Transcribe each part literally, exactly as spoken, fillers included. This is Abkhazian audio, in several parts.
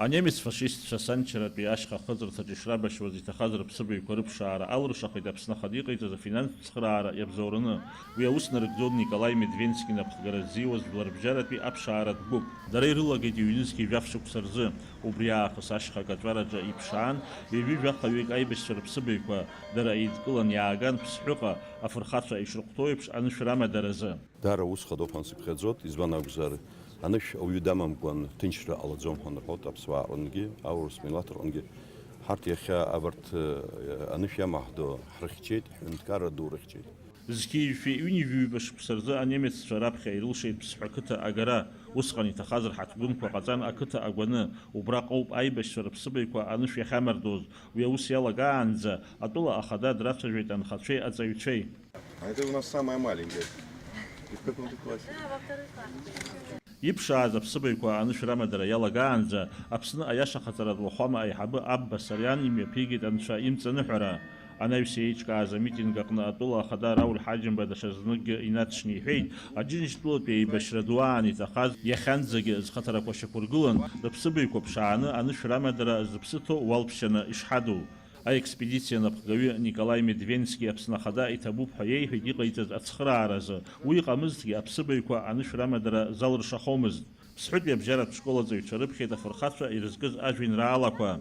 Анемец фашистцәа санчаратәи ашьха ахыҵырҭаҿы ишрабашьуаз иҭахаз рыԥсыбаҩқәа рыԥшаара алыршахеит Аԥсны Ахада иҟаиҵаз афинанстә цхыраара иабзоураны. Уи аус нарыгӡон Николаи Медвенски напхгара ззиуаз жәларбжьаратәи аԥшааратә гәыԥ. Дара ирылагеит ҩнызқьи жәаф шықәса рзы. Убри аахыс ашьха акаҵәараҿы иԥшаан, ҩажәи жәахаҩык аибашьцәа рыԥсыбаҩқәа, дара еидкылан иааган Ԥсҳәыҟа, афырхацәа ишрыхәҭоу еиԥш, анышә рамадаразы. Даара ус хадоуп ҳәа сыԥхьаӡоит, избан акәзар, анышә ауаҩы дамамкәан ҭынчра ҟалаӡом ҳәа рҳәоит аԥсуаа рҟынгьы, аурыс милаҭ рҟынгьы. Ҳарҭ иахьа абарҭ, э, анышә иамаҳдо ҳрыхьчеит, ҳҳәынҭқарра ду рыхьчеит. Зқьи жәшәи ҩынҩажәи ҩба шықәса рзы анемеццәа раԥхьа ирылшеит Ԥсҳәа қыҭа агара. Усҟан иҭахаз рҳаҭгәынқәа ҟаҵан ақыҭа агәаны. Убраҟоуп аибашьцәа рыԥсыбаҩқәа анышә иахьамардоз. Уи аус иалагаанӡа, атәыла ахада драцәажәеит анхацәеи аҵаҩцәеи. А это у нас самая маленькая. И в каком-то классе? Иԥшааз аԥсыбаҩқәа анышә рамадара иалагаанӡа, Аԥсны аиашахаҵаратә уахәама аиҳабы Абба Сариан имҩаԥигеит Анцәа имҵаныҳәара. Анаҩс еиҿкааз амитинг аҟны атәыла ахада Рауль Ҳаџьымба даҽазныкгьы инаҵшьны иҳәеит, Аџьынџьтәылатәи аибашьра ду аан иҭахаз, иахьанӡагьы зхаҭарақәа шьақәыргылан, рыԥсыбаҩқәа ԥшааны анышә рамадара зыԥсы ҭоу уалԥшьаны ишҳадоу. Аекспедициа анапхгаҩы Николаи Медвенски Аԥсны Ахада иҭабуп ҳәа иеиҳәеит иҟаиҵаз ацхырааразы, уи иҟамызҭгьы аԥсыбаҩқәа анышә рамадара залыршахомызт. Ԥсҳәытәи абжьаратә школ аҵаҩцәа рыԥхьеит афырхацәа ирызкыз ажәеинраалақәа.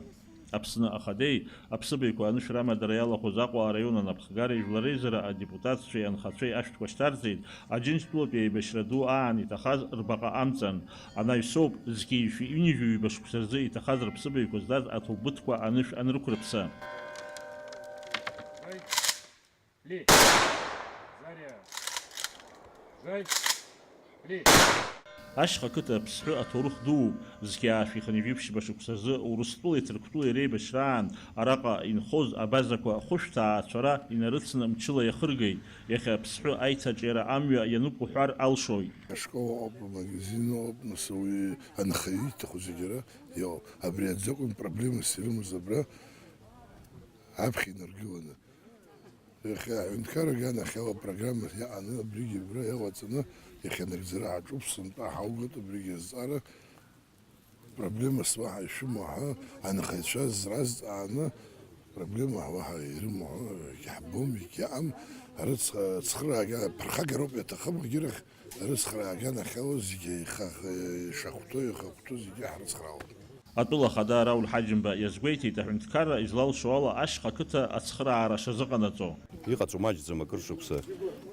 Аԥсны Ахадеи аԥсыбаҩқәа анышә рамадара иалахәыз Аҟәа араион анапхгареи жәлар реизара адепутатцәеи анхацәеи ашәҭқәа шьҭарҵеит, Аџьынџьтәылатәи аибашьра ду аан иҭахаз рбаҟа амҵан. Анаҩсоуп, зқьи жәшәи ҩынҩажәи ҩба шықәса рзы иҭахаз рыԥсыбаҩқәа здаз аҭоубыҭқәа анышә анрықәрыԥса. Жай! Пли! Заря! Жай! Пли! Ашьха қыҭа Ԥсҳәы аҭоурых дууп, зқьи жәшәи хынҩажәи ԥшьба шықәса рзы Урыстәылеи Ҭырқәтәылеи реибашьраан араҟа инхоз абазақәа хәышәҭаацәара инарыцны мчыла иахыргеит. Иахьа Ԥсҳәы аиҭаҿиара амҩа иануп уҳәар алшоит. Ашкол ыҟоуп, амагазин ыҟоуп, нас ауаҩы анхаҩы иҭаху зегьы ара иҟоуп. Абри аӡы акәын проблемас ирымаз абра аԥхьа инаргыланы. Иахьа аҳәынҭқарра аганахьала апрограмма иаҟаны абригьы абра иаҟаҵаны иахьанагӡара ҳаҿуп, сынтәа ҳаугоит абригьы азҵаара. Проблемас уаҳа ишәымоу ҳәа анхаҩцәа зразҵааны, проблема уаҳа ирымоу ҳәа егьаҳбом, егьаҟам. Арыцхыраагара ԥырхагароуп иаҭахым, егьирахь арыцхыраагара анахьала зегьы еиха-, ишахәҭоу, ихахәҭоу зегьы ҳрыцхраауеит. Атәыла ахада Рауль Ҳаџьымба иазгәеиҭеит, аҳәынҭқарра излалшо ала ашьха қыҭа ацхыраара шазыҟанаҵо. Иҟаҵо маҷӡам акыр шықәса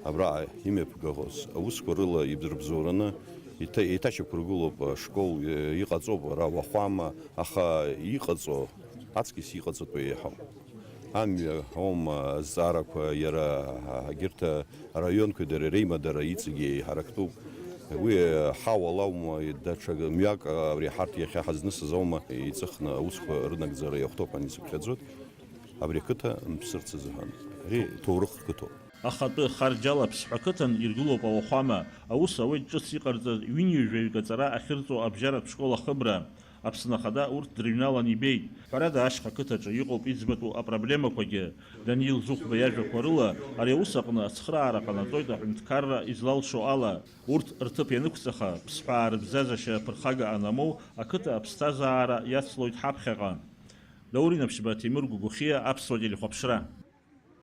абраҟа имҩаԥгахоз аусқәа рыла ибзырбзоураны иҭа-, еиҭашьақәыргылоуп ашкол, э, иҟаҵоуп ара уахәама, аха иҟаҵо аҵкьыс иҟаҵатәу еиҳауп. Амҩа аума азҵаарақәа иара егьырҭ араионқәеи дара реимадара иҵегьы еиҳарактәуп. Уи ҳауала аума, даҽа мҩак абри ҳарҭ иахьа ҳазнысыз аума иҵыхны аусқәа рынагӡара иахәҭоуп ҳәа исыԥхьаӡоит. Абри ақыҭа мԥсырц азыҳәан. Ари ҭоурых қыҭоуп. Ахатәы харџьала Ԥсҳәа қыҭан иргылоуп ауахәама. Аус ауеит ҿыц иҟарҵаз ҩынҩажәаҩык аҵара ахьырҵо абжьаратә школ ахыбра. Аԥсны Ахада урҭ дрыҩналан ибеит. Ҳәарада, ашьха қыҭаҿы иҟоуп иӡбатәу апроблемақәагьы. Даниил Зыхәба иажәақәа рыла, ари аус аҟны ацхыраара ҟанаҵоит аҳәынҭқарра излалшо ала. Урҭ рҭыԥ ианықәҵаха, ԥсҳәаа рыбзазашьа ԥырхага анамоу, ақыҭа аԥсҭазаара иацлоит ҳаԥхьаҟа. Даур Инаԥшьба, Ҭемыр Гәыгәхиа, Аԥсуа телехәаԥшра.